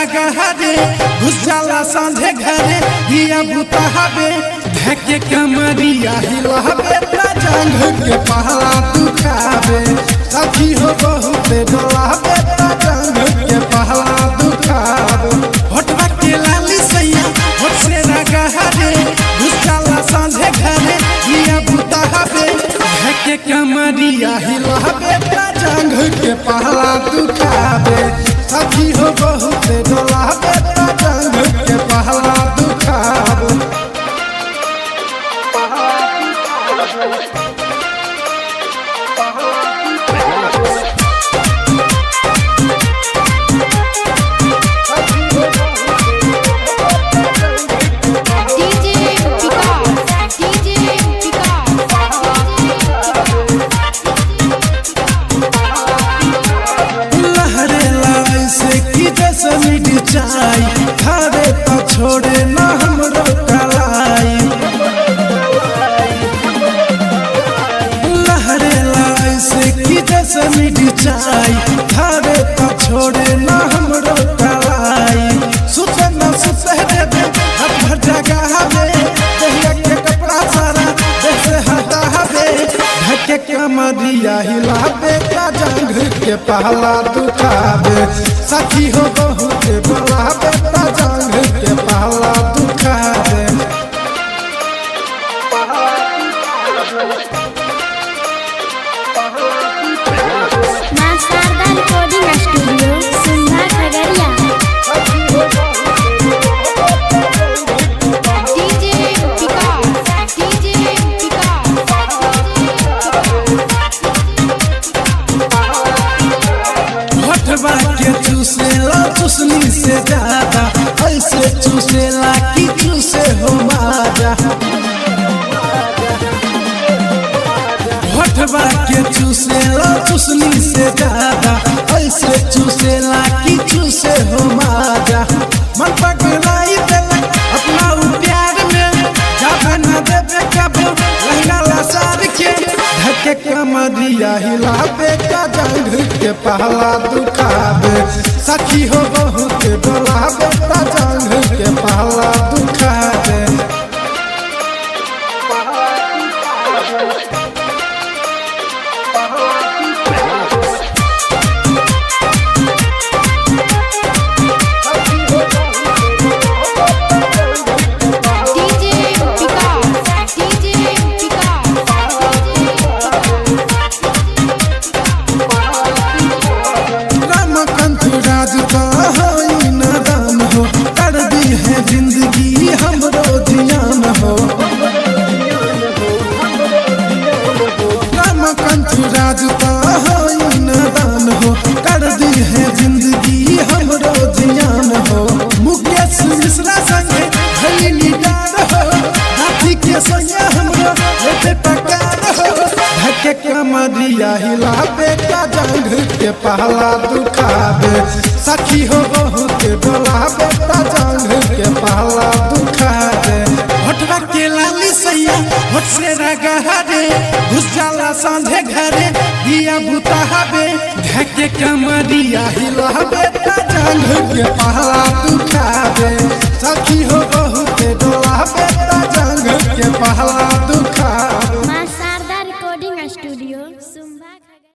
रगहरे घुस जाला सांझे घरे दिया बुतावे धके कमरिया हिलावे ता जांघ के पहला दुखावे सखी हो बहुते डोलावे ता जांघ के पहला दुखावे होठवा के लाली सैया होठ से रगहरे घुस जाला सांझे घरे दिया बुतावे धके कमरिया हिलावे ता जांघ के पहला दुखावे सखी हो बहुते डोलावे ता जांघ के पहला दुखावे। DJ Vikas, DJ Vikas, लहरेला ऐसे की जैसे मिर्चाई खावे तो छोड़े ना हमरो कलाई। लहरेला ऐसे की जैसे मिर्चाई खावे तो छोड़े ना हमरो कलाई। सुते न सुते देवे हाथ भर जगावे दहिया के कपड़ा सारा देह से हटावे धके कमरिया हिलावे का जांघ के पहला दुखावे सखी हो बहुते बोलावे ता जांघ के पहला दुखावे। माँ शारदा रिकॉर्डिंग स्टूडियो सुंदर Khagaria. DJ Vikas, DJ Vikas, होठवा के चूसेला चूसनी से ज्यादा ऐसे चूसेला कि चूसे हो माजा। होठवा के चूसेला चूसनी से ज्यादा ऐसे चूसेला कि चूसे हो माजा। मन पगलाई देलक अपना उ प्यार में जाबे न देबे कबो लहंगा लसार के धके कमरिया हिलावे का जांघ के पहला दुखावे सखी हो बहुत डोलावे ता जांघ के पहला दुखावे। DJ Vikas, DJ Vikas, Ramkant राज का होई नादान हो कर दी है जिंदगी हमरो जियान हो। रामकंठ राज का होई नादान हो कर दी है जिंदगी हमरो जियान हो। मुकेश मिश्रा संगे भैली डार हो हाथी के संगे हमरो एते पकार हो धके कमरिया हिलावे का जांघ के पहला दुखावे सखी हो बहुत डोलावे ता जांघ के पहला दुखावे। होठवा के लाली सैया होठ से रगहरे घुस जाला सांझे घरे दिया बुतावे धके कमरिया हिलावे ता जांघ के पहला दुखावे सखी हो बहुत डोलावे ता जांघ के पहला।